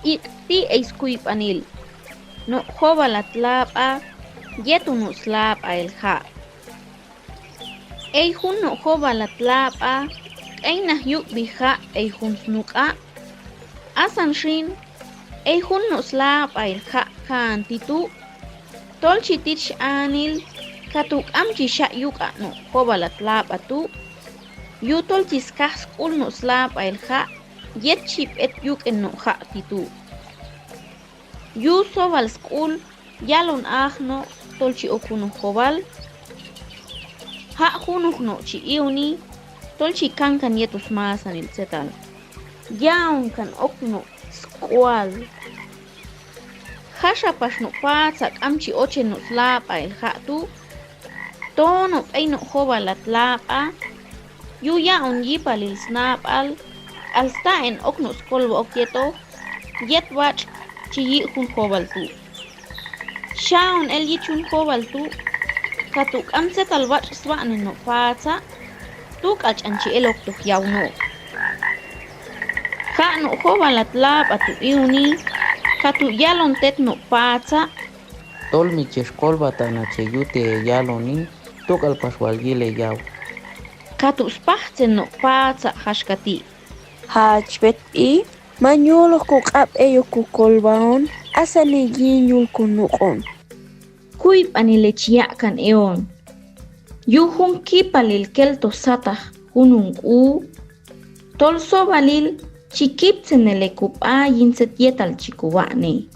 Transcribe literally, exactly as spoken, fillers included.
Itti eis kuippanil, no jobalat laapa yetu no slaapail ja. Ei jun no jobalat laapa, keinna yukbi ja ei jun snuka. Asan shin, ei jun no slaapail ja kaantitu. Tolchi titch aanil, katu kamchi sha yuka no jobalat laapatu. Yu tolchi skaj skul no slaapail ja, yetchi pet yuken no jatitu. Yu sobal skul yalon aj no tolchi okunu jobal. Ja junuk no chi iuni, tolchi kankan yetu smasanil tsetal. Yaun kan okunu skual. Jashapash no paatsa kamchi ochen no slaapail jatu. Too no pei no jobalat laapa. Yu yaun yipalil snaapal, alstaen okunu skolba ok yeto, yet watch chi yi jun jobaltu. Shaun el yi chun jobaltu, katu kamtsetal watch swanen no paatsa, tukal chanchi el oktuk yau no. Ja no jobalat laapatu iuni, katu yalon tet no paatsa. Tolmi che skolbatana che yute yaloni, tukal pash wal yile yau. Katu spajtsen no paatsa jashkati. Jachpet i, manyulo kukap eyo kukolbaon, asani ginyul kunukon. Kuippanile chiakan eon. Yu jun kipalil kelto sataj junun u. Tol sobalil, chikiptsenele kupa yinset yetal chikubane.